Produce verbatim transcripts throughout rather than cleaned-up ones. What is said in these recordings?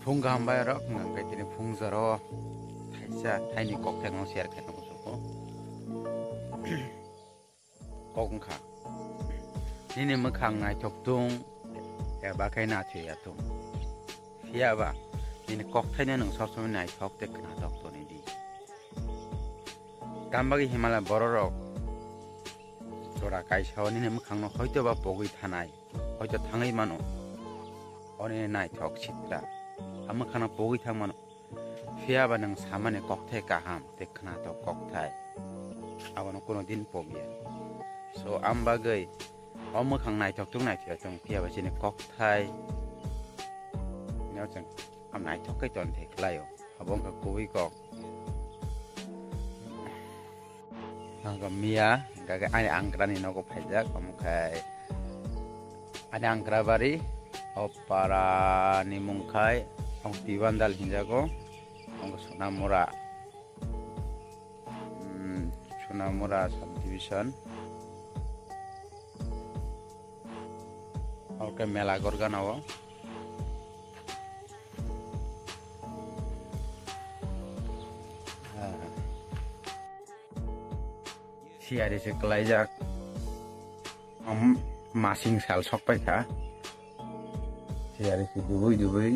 Phung kaham bai rok, hwnkha khe tini phung jora o thaisa thaini kok thai no share khaina muchungo. Kok wngkha, nini mwkhang naithok tung eba khe nathoi ya tung. Phiya ba nini kok thaino nwng sob somoi naithok tei khnathok toni di. Tamo bagwi himala bororok jora kaisa o nini mwkhangno hoito ba pogwi thanai, hoito thangwi mano. Oni naithok sitra, a mwkhangno pogwi thang mano. Phiya ba nwng samani kokthai kaham tei khnathok kokthai, abono kuno din pogya. So, am bagwi o mwkhang naithok tung naithok tung, phiya ba chini kokthai no chwng am naithok khe ton thai khlaio. Abo wngkha kubui kok. Ang khe miya, hwnkha khe ani angkrani nogo phaijak, omo khai ani angkra bari, o para ni mung khai, ang Tibandal hinjago, ang Sonamura, hmm, Sonamura subdivision, omo khe mela gorgana o. Siyari se kalaijak. Am, masing sal sok pai kha. Siyari se dubui dubui.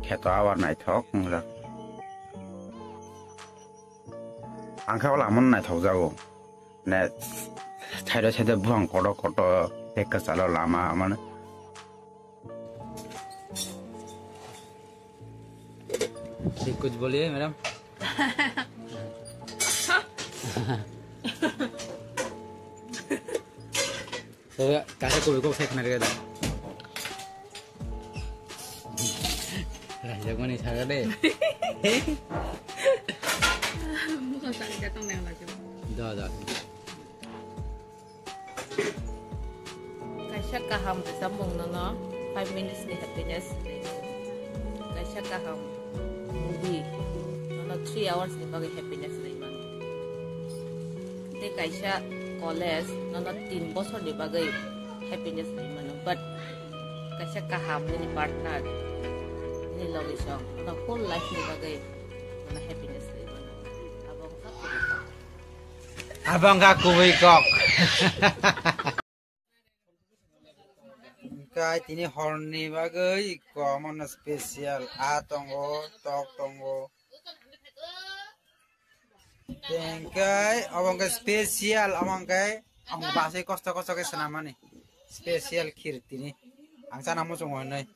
Kheto abar naithok wngjak. Ang khe o lamano naithok jago. Ne, side side buphang kotor kotor, tei kwchalo lama mane. ये कुछ बोलिए मैडम। तो कैसे कोई को फेंकना रहेगा? Raijak mani saga de. Mukhang sari jatong nang lagi. Da da. Kaisa kaham samung nono five minutes ni happiness. Kaisa kaham movie nono three hours ni bagwi happiness rwi mano. Tei kaisa college nono tin bosor ni bagwi happiness rwi mano. But kaisa kaham nini partner, nini logisong, nono whole life ni bagwi nono happiness rwi mano. Abo wngkha kubui kok. Abo wngkha kubui kok. Hwnkhe tini horni bagwi komono special a tongo, tok tongo. Tengkai obo wngkha special, obo wngkha ang basai kosto kosto khe swnamani. Special khir tini. Ang chana muchungo hinwi.